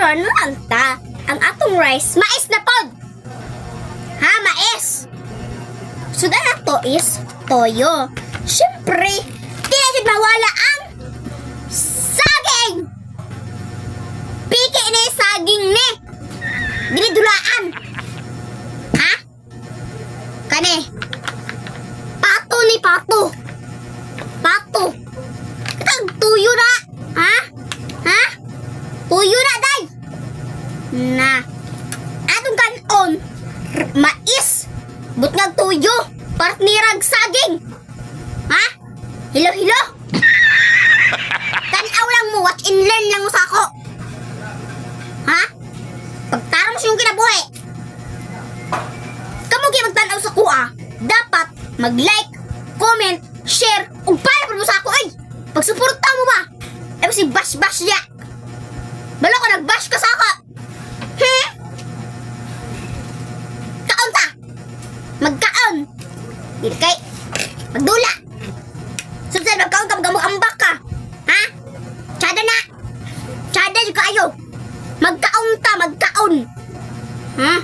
Karon lang ta. Ang atong rice, mais na pod. Ha, mais. Sudan ato is toyo. Siyempre, di na jud mawala ang saging. Piki ni saging ni. Dili dulaan. Ha? Kani. Pato ni pato. Pato. Kag tuyo na. Ha? Ha? Tuyo na day. Na. Atong kanon. Mais. Butngag tuyo. Partnerag saging. Ha? Hilo hilo. Tanaw lang mo, watch and learn lang mo sa ako. Ha? Pagtarong sa iyong kinabuhi. Kamo gyud magtan-aw sa kuha, dapat mag-like, comment, share, ug para mo sa ako ay. Pagsuporta mo ba? Ay si bash bash ya. Balo ko nag-bash ka sa ako. Kaon ta. Magkaon. Dili kay magdula. Subsad magkaon ka magambak ka. Ha? Tsada na. Tsada jud kaayo. Magkaon ta, magkaon. Ha?